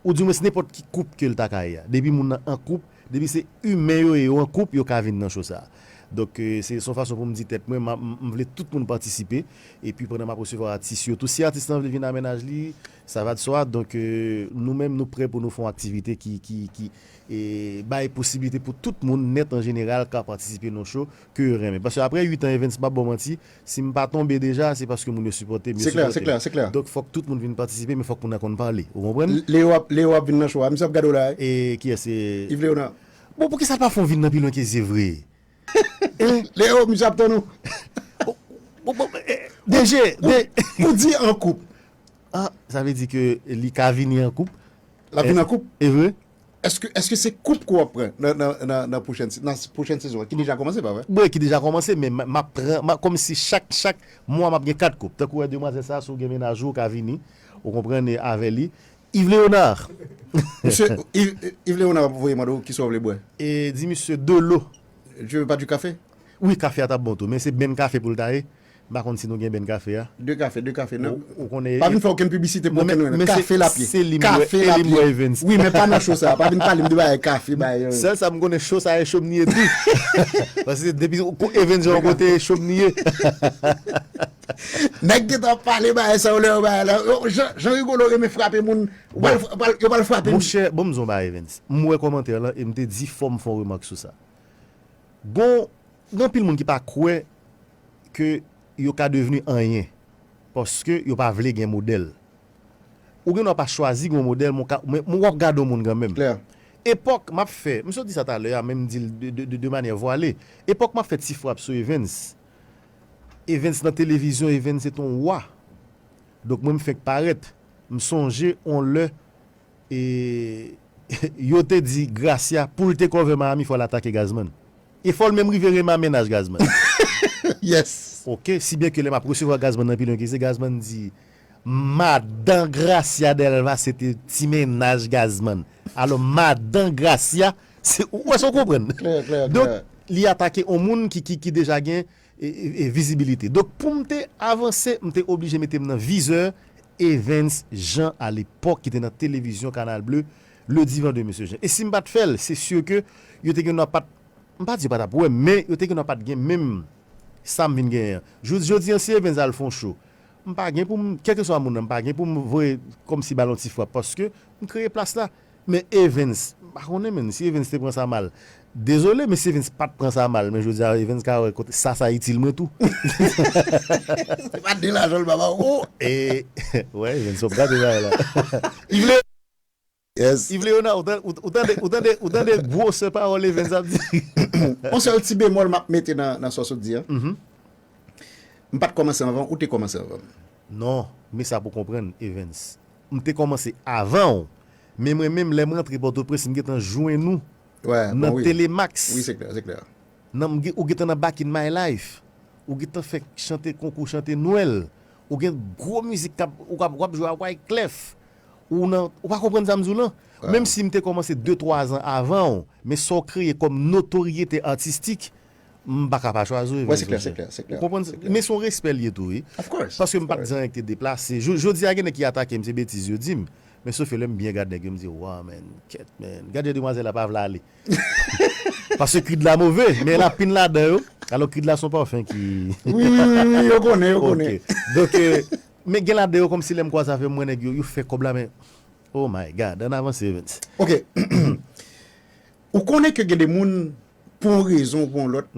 oudimwens nenpòt ki koup ke l ta ka ye a. Depi moun nan an koup, depi se imen yo ye, yo an koup, yo ka vin nan show sa a. Donk, eh, se, se yon fason pou m di tèt mwen, m, m, m vle tout moun patisipe. Epi pandan m ap resevwa atis yo tou, si atis lan vle vin a mennaj li, sa va de swa. Donk, eh, nou menm, nou prè pou nou fè yon aktivite ki, ki, ki, eh, bay posiblite pou tout moun nèt an jeneral ka patisipe nan show ke yo renmen. Paske apre uit an, Evens, m p ap ba w manti, si m pa tonbe deja, se paske moun yo sipòte m, yo sipòte m. Se klè, se klè, se klè. Donk, fòk tout moun vin patisipe, men fòk moun nan konn pale. Ou konprann? Leo ap, Leo ap vin nan show a. Misye ap gade w la, wi. E kiyès se? Yves Léonard. Bon, poukisa l pa fè yon vin nan pi lwen ke zye vre? Hein? Leo, misye ap tann ou. Bon, bon, bon, eh, D J, ou, D- ou di an koup. Ah, sa vle di ke li ka vini an koup? L ap vin an koup? E vre? Èske, èske se koup ke w ap pran nan, nan, nan, nan pwochèn, nan pwochèn sezon an, ki deja kòmanse, pa vre? Wi, ki deja kòmanse, men m, m ap pran, m ap, kòmsi chak, chak mwa m ap gen kat koup. Tankou wè demwazèl sa, si w gen mennaj ou, ou ka vini, ou konprann, e avè li. Yves Léonard. Misye, Yves, Yves Léonard ap voye mande w kisa w vle bwè. E di misye dolo. Je veux pas du café? Wi, kafe a t ap bon tou, men se benn kafe pou l ta ye. M pa konn si nou gen benn kafe a. De kafe, de kafe, non. Ou, ou konnen. Pa vin fè okenn piblisite pou okenn. Kafe lapye. Se li m wè, se li m wè Evens. Wi, men pa nan show sa. Pa vin pale m de bagay kafe, bagay. Sèl sa m konnen, show sa e cho m ni ye tou. Paske depi Evens yon kote, e cho m ni ye. Nèg gentan ap pale bagay sa yo lè yo bagay la. Yo, Jean, Jean Rigolo renmen frape moun. Yo pral, yo pral frape moun. Monchè, bon, m di w yon bagay, Evens. M wè kòmantè lan e m te di fò m fè yon remak sou sa. Gon, gen anpil moun ki pa kwè ke yo ka devni anyen paske yo pa vle gen modèl. Ou gen dwa pa chwazi gen yon modèl, men w ka, men, men w ap gade yon moun kanmenm. Klè. Epòk, m ap fè, m sot di sa talè a, men m di l de, de, de, de manyè vwale. Epòk m ap fè ti frap sou Evens. Evens nan televizyon, Evens se t on wa. Donk, mwen, m fenk parèt. M sonje on lè, e, yo te di Gracia, pou l te cover Miami, fò l atake Gazman. E fò l menm rive renmen a mennaj Gazman. Yes. Ok, si byen ke lè m ap resevwa Gazman nan pi lwen ke se, Gazman di, Madan Gracia Delva se te ti mennaj Gazman. Alò, Madan Gracia, se, ou wè sa w konprann? Klè, klè, klè. Donk, li atake on moun ki, ki, ki deja gen e, e, e vizibilite. Donk, pou m te avanse, m te oblije mete m nan vizè Evens Jean alepòk ki te nan televizyon Canal Bleu, Le Divan de Monsieur Jean. E si m pa t fè l, se si ke yo te gen dwa pa t, m pa di yo pa t ap wè m, men yo te gen dwa pa t gen menm sa m vin genyen an. Jodi, jodi an, si Evens al fè yon show, m pa gen pou m, kèlkeswa moun nan, m pa gen pou m voye kòmsi ba l yon ti frap, paske m kreye plas la. Men Evens, m pa konnen, menn, si Evens te pran sa mal. Dezole, men si Evens pa t pran sa mal, men jodi a, Evens ka wè kote sa, sa itil mwen tou. Se pa de lajan l pa ba ou. Oh, e, wè, Evens, w ap gade bagay la. Yves Lé-, yes. Yves Léonard, ou tan-, ou, ou tande, ou tande, ou tande gwosè pawòl Evens ap di. On sèl ti bemòl m ap mete nan, nan sa w sot di an. Mhm. M pa t kòmanse anvan, ou te kòmanse anvan m. Non, men sa pou konprann, Evens. M te kòmanse avan w, men mwen menm, lè m rantre Pòtoprens, m gentan jwenn ou nan Telemax. Wi, se klè, se klè. Nan, m gen, ou gentan nan Back in My Life. Ou gentan fè chante konkou chante Nwèl. Ou gen gwo mizik k ap, ou ap, w ap jwe a Wyclef. Ou nan, ou pa konprann sa m di w lan? Menm si m te kòmanse de, twa zan avan w, men sa w kreye kòm notoryete atistik, m pa ka pa chwazi w, Evens, monchè. Wi, se klè, se klè, se klè. Ou konprann? Men se yon respè l ye tou, wi. Of course. Paske m pa t di anyen ki te deplase. Jodi a, gen nèg ki atake m, se betiz yo di m. Men sof lè m byen gad nèg yo, m di, "Wow, man, kèt, man." Gad jan demwazèl la pa vle ale. Paske Creed la move, men lapin ladan yo. Alò, Creed la se yon pafen ki... Wi, wi, wi, wi, yo konnen, yo konnen. Ok. Donk, eh, men gen ladan yo, kòmsi lè m kwaze avè m, m wè nèg yo, yo fè kòb la, men, oh my God, ann avanse, Evens. Ok. Ou konnen ke gen de moun, pou yon rezon ou pou yon lòt,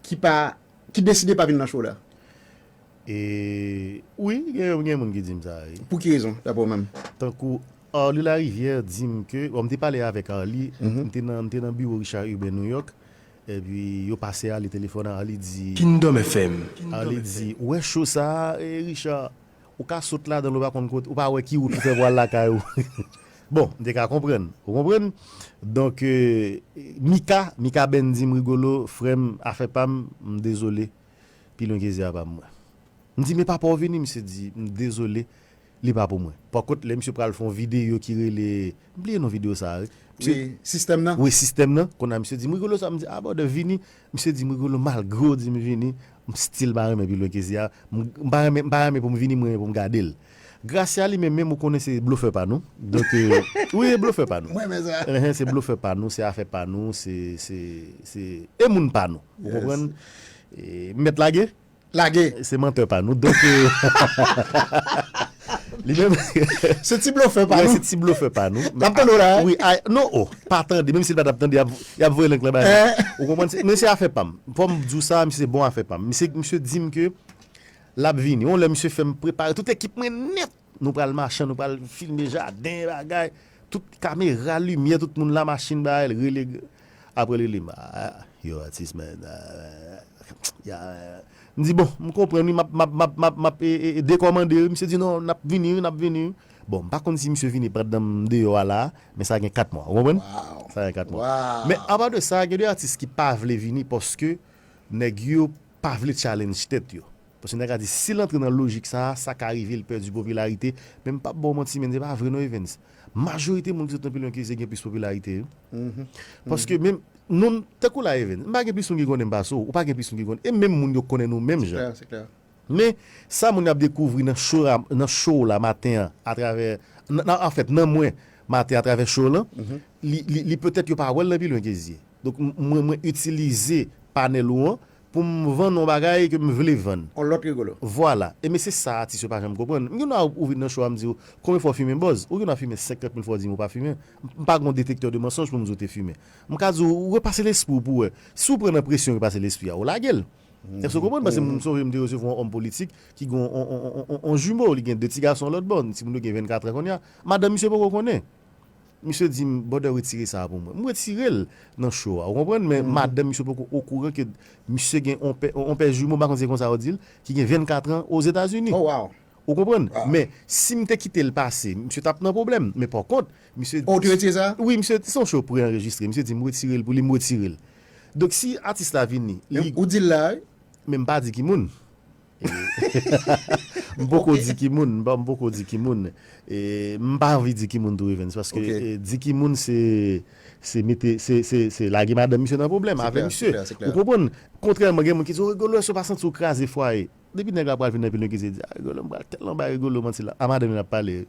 ki pa, ki deside pa vin nan show la? E, wi, gen, gen moun ki di m sa, wi. Pou ki rezon, dapre w menm? Tankou Arly Larivière di m ke, bon, m te pale avèk Arly, m te nan, m te nan biwo Richard Urbain New York, epi yo pase Arly telefòn, Arly di, Kingdom F M. Arly di, "Ou wè show sa a, e, Richard, ou ka sot ladan l, ou pa konn kote, ou pa wè ki wout ou fè pou al lakay ou." Bon, m te ka konprann. Ou konprann? Donk, euh, Mika, Mika Ben di m, Rigolo, frè m, afè pa m, m dezole. Pi lwen ke zye a pa m mwen. M di, men papa w vini, misye di, m dezole, li pa pou mwen. Pa kont, lè misye pral fè yon videyo ki rele, m bliye non videyo sa a, wi. Misye, wi, sistèm nan? Wi, sistèm nan. Kounye a, misye di, m Rigolo sa, m di, a, brother, vini. Misye di, m Rigolo, malgre w di m vini, m still pa renmen pi lwen ke zye a. M, m pa renmen, m pa renmen pou m vini, m renmen pou m gade l. Gracia li menm, menm ou konnen se blofè pa nou. Donk, euh, wi, blofè pa nou. Mwen, men sa. Enhen, se blofè pa nou, se afè pa nou, se, se, se, e moun pa nou. Ou konprann? E, m mèt lage? Lage. Se mantè pa nou. Donk, euh, li menm. Se ti blofè pa nou. Wi, se ti blofè pa nou. L ap tande w la, hein? Wi, a, non, oh, pa tande. Menm si l pa t ap tande, y ap, y ap voye link lan ba li. Hein? Ou konprann? Se, men se afè pa m. Fò m di w sa, misye se bon afè pa m. Misye, misye di m ke l ap vini. Yon lè misye fè m prepare tout ekip mwen nèt. Nou pral machan, nou pral filme jaden, bagay. Tout kamera, limyè, tout moun la, machin, bagay, l rele. Apre l rele m, ah, yo, atis, man, ah, ya, m di, bon, m konprann wi, m ap, m ap, m ap, m ap, m ap, e, e, e, dekòmande wi. Misye di, non, n ap vini wi, n ap vini wi. Bon, m pa konn si misye vini pandan m deyò a la, men sa gen kat mwa, ou konprann? Wow. Sa gen kat mwa. Wow. Men apa de sa, gen de atis ki pa vle vini paske nèg yo pa vle challenge tèt yo. Paske nèg la di, si l antre nan lojik sa a, sa ka rive l pèdi popilarite. Men m p ap ba w manti, men se pa vre non, Evens. Majorite moun ki sot nan pi lwen ke zye gen plis popilarite, wi. Mhm. Paske menm, nou, tankou la, Evens, m pa gen plis moun ki konnen m pase w, ou pa gen plis moun ki konnen, e menm moun yo konnen nou menm jan. Se klè, se klè. Men, sa moun yo ap dekouvri nan show la, nan show la maten an, atravè, nan, nan, anfèt, nan mwen, maten atravè show lan, mhm, li, li, li petèt yo pa wè l nan pi lwen ke zye. Donk, m-, mwen, mwen itilize panèl ou an pou m vann yon bagay ke m vle vann. On lòt Rigolo. Vwala. E men se sa atis yo pa janm konprann. M gen dwa ouvri nan show a, m di w, konbyen fwa w fimen bòz? Ou gen dwa fimen senkant mil fwa, w di m ou pa fimen. M pa gen yon detektè de mansonj pou m di w te fimen. M ka di w, repase lespri w pou w wè. Si w pran nan presyon repase lespri a, ou lage l. Èske w konprann? Paske m sonje m te resevwa yon òm politik ki gen yon, yon, yon, yon, yon, yon jimo, li gen de ti gason lòt bò, timoun yo gen vennkat an kounye a. Madanm misye poko konnen. Misye di m, "Brother, retire sa a pou mwen." M retire l nan show a, ou konprann? Men madanm misye poko okouran ke misye gen yon pè, yon pè jimo, m pa konn se konsa yo di l, ki gen vennkat an Ozetazini. Oh, wow. Ou konprann? Wow. Men, si m te kite l pase, misye t ap nan pwoblèm. Men pa kont, misye... Oh, ou te retire sa? Wi, misye, se yon show pre-anrejistre. Misye di m retire l pou li, m retire l. Donk, si atis la vini, li... Ou di l la, wi. Men m pa di ki moun. E, m poko di ki moun, m pa, m poko di ki moun. E, m pa anvi di ki moun tou, Evens, paske, e, di ki moun se, se mete, se, se, se lage madanm misye nan pwoblèm avè misye. Ou konprann? Kontrèman, gen moun ki di, "O, Rigolo, èske w pa santi w kraze fwaye?" Depi nèg la pral vin nan pi lwen ke zye di, "A, Rigolo, m pral tèlman bay Rigolo manti la." A madanm li n ap pale.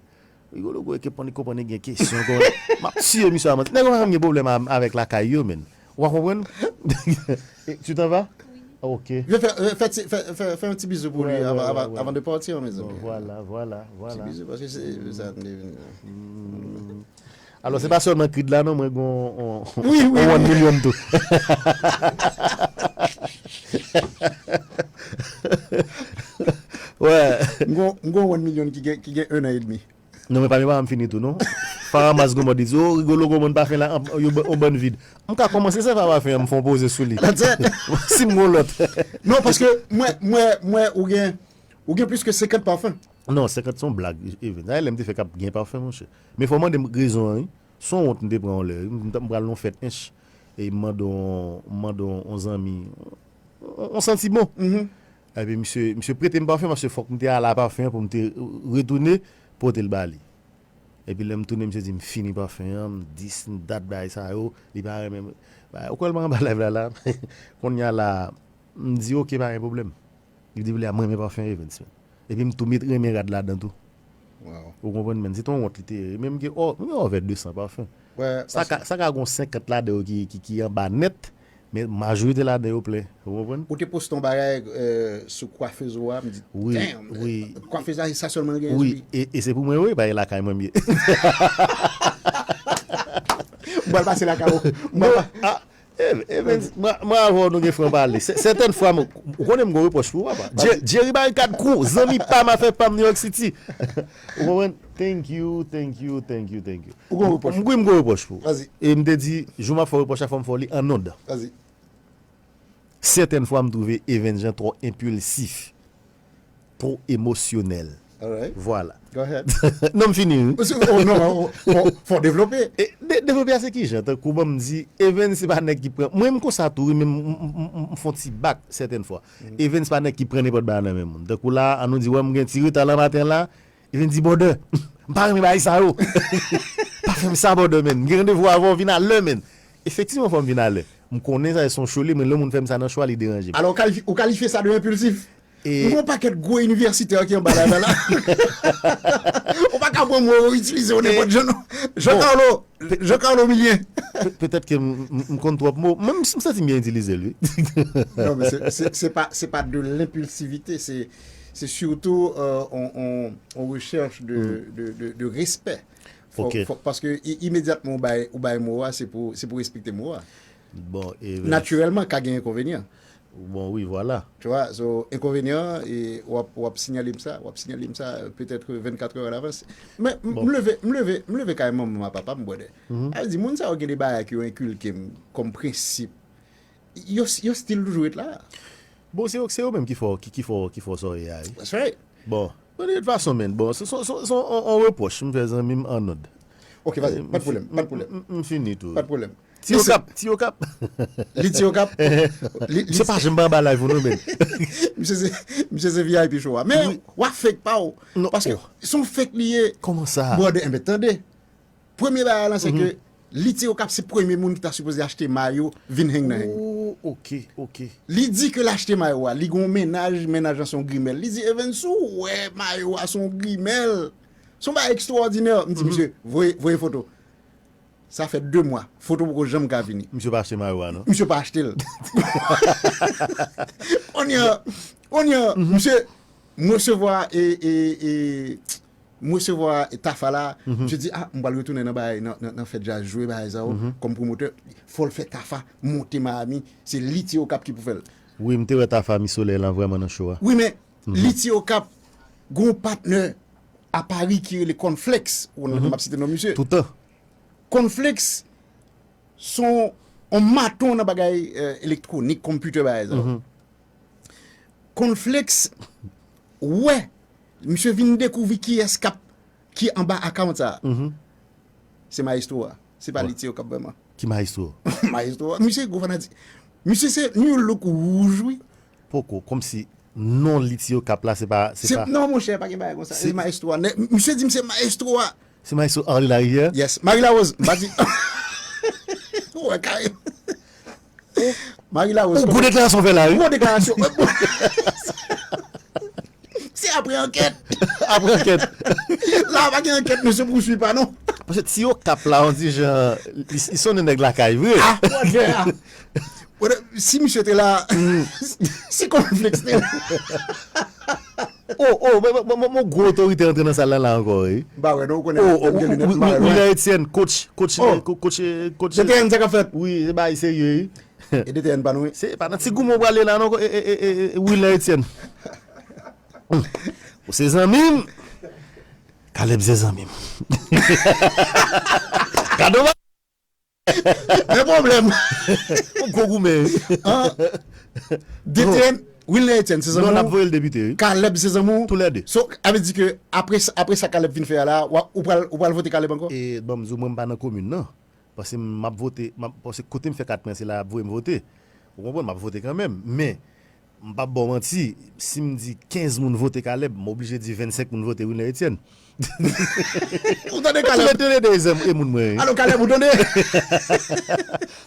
Rigolo gwo ke pon li konprann li gen kesyon kon. M ap tiye misye a manti. Nèg yo pa janm gen pwoblèm a-, avèk lakay yo, men. Ou pa konprann? Tu t'en vas? Ok. Fè, fè, fè, fè, fè, fè yon ti bizou pou li avan, avan, avan de pati, mezanmi. Bon, vwala, vwala, vwala. Ti bizou, paske se sa m te vin. Alò, se pa sèlman Creed la, non, mwen gon on, on, wi, wi, on one million tou. Wè. M gon, m gon one million ki gen, ki gen un an edmi. Non, men pa, men pa m fini tou, non. Farah Mas gon mòd li di, "O, Rigolo gon bann pafen la, an, yo, on bann vid." M ka kòmanse sa, Farah pafen an, m fè on poze sou li. Si m gon lòt. Non, paske mwen, mwen, mwen, ou gen, ou gen plis ke senkant pafen. Non, senkant se yon blag, Evens. Dayè, lè m te fè k ap gen pafen, monchè. Men fò w mande m rezon an, wi. Se yon wont m te pran yon lè, wi. M t-, m pral nan yon fèt, ench. E m mande yon, m mande yon, yon zanmi, yon, yon santi bon. Mhm. Epi misye, misye prete m pafen, paske fòk m te al a pafen an pou m te retounen pote l ba li. Epi lè m tounen, misye di m fini pafen an, m dis, m dat bagay sa yo, li pa renmen. Bagay, ou kwè l pa anba live la, la? Kounye a la, m di, "Ok, pa gen pwoblèm." Li di, "Li a mwen renmen pafen Evens, men." Epi m tou met renmen rad ladan tou. Wow. Ou konprann, men? Se te yon wont li te ye. Men m gen, o, m gen over de san pafen. Sa ka, sa ka gon senkant ladan yo ki, ki, ki anba nèt, men majorite ladan yo plen. Ou konprann? Ou te poste yon bagay, euh, sou kwafez ou a, m di, wi, damn, wi, euh, kwafez la, se sa sèlman l genyen sou li. Wi, e, e se pou mwen, wi, bagay lakay mwen m ye. M pral pase lakay ou. M pral pa- E, e, men, mwen, mwen avè w, nou gen fran pale. Sè-, sètèn fwa, mwen, ou konnen m gon repwòch pou ou, papa. Jerry Barikad Crew, zanmi pa m, afè pa m, New York City. Ou konprann? Thank you, thank you, thank you, thank you. Ou gon repwòch? M, wi, m gon repwòch pou ou. Vas-y. E m te di, jou m ap fè w repwòch la, fò m fè w li an onn. Vas-y. Sètèn fwa, m twouve Evens Jean twò enpilsif, twò emosyonèl. Alright. Vwala. Go ahead. Non, m fini, wi. Oh non, fò, fò devlope. Devlope a se kijan? Tankou ban m di, Evens se pa nèg ki pran. Mwen, m konsa tou, wi, men m fon ti bak sètèn fwa. Evens se pa nèg ki pran nenpòt bagay nan men moun. Tankou la, an nou di, wè, m gen ti reta la maten la, Evens di, bòdè, m pa renmen bagay sa yo. Pa fè m sa, bòdè, men. M gen randevou avè w, vin alè, men. Efektivman, fò m vin alè. M konnen sa, se yon cho li, men lè moun fè m sa nan cho a, li deranje m. Alò, ou kalifye sa de enpilsif? M gen yon pakèt gwo inivèsitè ki anba la, la. Ou pa ka pran mo yo itilize yo nenpòt jan, non. Jean Carlo, Jean Carlo Milien. Petèt ke m konn twòp mo. Mwen, m santi m byen itilize l, wi. Non, men se pa de lenpilsivite, se sitou yon rechèch de respè. Paske imedyatman ou bay mo a, se pou respekte mo a. Natirèlman, ka gen enkonvenyan. Bon, wi, vwala. Tu vois, so, enkonvenyan, e w ap, w ap sinyale m sa, w ap sinyale m sa, petèt vennkat è alavans. Men, m leve, m leve, m leve kay manman m a papa m, brother. A di, moun sa yo gen de bagay ki yo enkilke m kòm prensip. Yo, yo still toujou ret la. Bon, se yo, se yo menm ki fè w, ki, ki fè w, ki fè w sa w ye a, wi. That's right. Bon, bon, de tout fason, men, bon, se, se, se, se yon, yon repwòch m fè zanmi m Arnold. Ok, vas-y, pa de problème, pa de problème. M fini tou. Pa de problème. Ti Okap, Ti Okap. Li Ti Okap. Misye pa janm pa anba live ou non, men. Misye se, misye se V I P show a. Men, w a fake pa w. Paske se yon fake li ye. Kòman sa? Brother, enben, tande. Premye bagay lan, se ke Li Ti Okap se premye moun ki ta sipoze achte mayo, vin hang nan hang. Oh, ok, ok. Li di ke l achte mayo a. Li gen yon mennaj, mennaj lan se yon grimèl. Li di, Evens, si w wè mayo a se yon grimèl. Se yon bagay ekstwòdinè. M di, misye, voye, voye foto. Sa fè de mwa. Foto poko janm ka vini. Misye pa achte mayo a, non? Misye pa achte l. Kounye a, kounye a, misye, m resevwa e, e, e, m resevwa Tafa la. Misye di, a, m pral retounen nan bagay, nan, nan, nan fèt djaz, jwe bagay sa yo, kòm pwomotè. Fò l fè Tafa monte Miami. Se Li Ti Okap ki pou fè l. Wi, m te wè Tafa Mi Solèy lan vrèman nan show a. Wi, men Li Ti Okap, gon patnè a Paris ki rele Cornflakes. Ou konn m ap site non misye. Toutan. Cornflakes, se yon maton nan bagay elektwonik, konpitè, bagay sa. Cornflakes, wè, misye vin dekouvri kiyès k ap, ki anba account sa. Se maestro a. Se pa Li Ti Okap vrèman. Ki maestro? Maestro a. Misye gwo fanatik. Misye se New Look wouj, wi. Poko, kòmsi non Li Ti Okap la, se pa, se pa. Non, monchè, pa gen bagay konsa. Se maestro a. Misye di m se maestro a. Se maestro Arly Larivière? Yes. Marie Larose. M pa di. Ou wè, Karim. Marie Larose. Ou gwo deklarasyon fè la, wi. Gwo deklarasyon. Se apre ankèt. Apre ankèt. La, pa gen ankèt, mesye, pouswi pa, non. Paske Ti Okap la, on di jan, li sonnen nèg lakay, vre. Ah, wè, a. Si misye te la, si Cornflakes te la. Oh, oh, mon gwo otorite antre nan sal la la ankò, wi. Ba wè, non, ou konnen. Oh, oh, Wilner Etienne, coach, coach, coach, coach. D T N, sa k ap fèt? Wi, se bagay serye, wi. E D T N pa nou, wi. Se pa nan ti goumen w prale la, non, Wilner Etienne. Ou se zanmi m. Caleb se zanmi m. Kado. Men pwoblèm. Ou gwo goumen. D T N, Wilner Etienne, se zanmi w. Non, n ap voye l depite, wi. Caleb, se zanmi w. Tou lè de. So, a vle di ke apre, apre sa Caleb vin fè a la, ou pral, ou pral vote Caleb ankò? E, ban m di w, mwen, m pa nan komin, non. Paske m ap vote, paske kote m fè kat mwen, se la y ap voye m vote. Ou konprann, m ap vote kanmenm. Men, m p ap ba w manti, si m di kenz moun vote Caleb, m oblije di vennsenk moun vote Wilner Etienne. Ou tande Caleb? Tou lè de e moun mwen. Alo, Caleb, ou tande?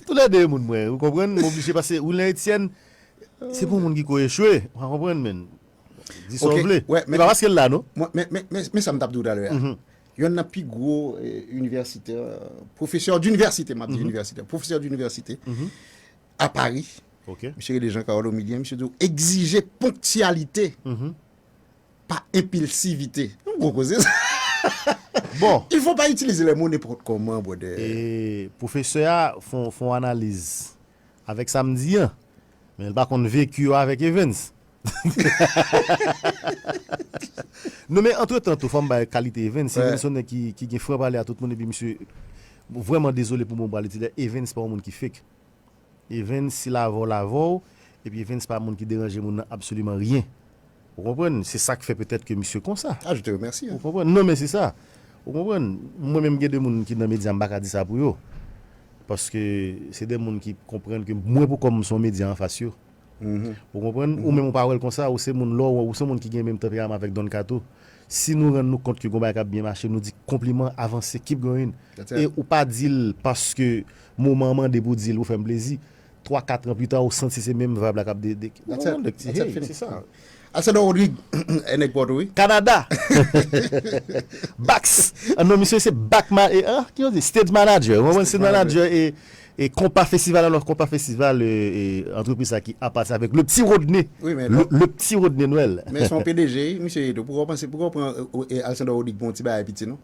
Tou lè de e moun mwen, ou konprann? M oblije pase Wilner Etienne, se pou moun ki ko echwe, ou konprann, men. Di sa w vle. E pa paske l la, non? Men sa m t ap di w talè a. Yonn nan pi gwo inivèsitè, pwofesè dinivèsite, m ap di inivèsitè, pwofesè dinivèsite a Pari. Misye rele Jean Carlo Milien, misye di w egzije ponktyalite pa enpilsivite. Yon gwo koze sa. Bon. Il faut pas utiliser les mots n'importe comment, brother. E pwofesè a fè yon analiz avèk sa m di an. Men l pa konn veki yo avèk Evens. Non, men antretan tou, fò m bay kalite Evens. Evens se yon nèg ki, ki gen fran pale a tout moun, epi misye, vrèman dezole pou mwen, m prale di lè, Evens se pa yon moun ki fake. Evens, si l avè w, l avè w, epi Evens se pa moun ki deranje moun nan absoliman ryen. Ou konprann? Se sa k fè petèt ke misye konsa. Ah, je te remercie. Ou konprann? Non, men se sa. Ou konprann? Mwen menm, gen de moun ki nan medya, m pa ka di sa pou yo. Paske se de moun ki konprann ke mwen, pou kòm, m se yon medya anfas yo. Ou konprann? Ou menm, ou pa wè l konsa, ou se moun lò, ou se moun ki gen menm tanperaman avèk Don Kato. Si nou rann nou kont ke gon bagay k ap byen mache, nou di konpliman, avanse, keep going. E ou pa di l paske moman an mande pou di l, pou fè m plezi. Twa, kat an pita, ou santi se menm vibe la k ap de, de, ou konprann? Donk, hey, se sa. Alexander Rodrigue, e nèg Pòto, wi. Kanada. Bax. Ah non, misye se back ma, e, ah, ki yo di? Stage manager. Ou konprann? Stage manager e, e Konpa Festival. Alò, Konpa Festival, e, e, antrepriz sa ki apati avèk le petit Rodney. Wi, men le, le petit Rodney Noël. Men se yon P D G, misye ye tou. Pou w panse, pou w pran, e, e, Alexander Rodrigue pou yon ti bagay piti, non?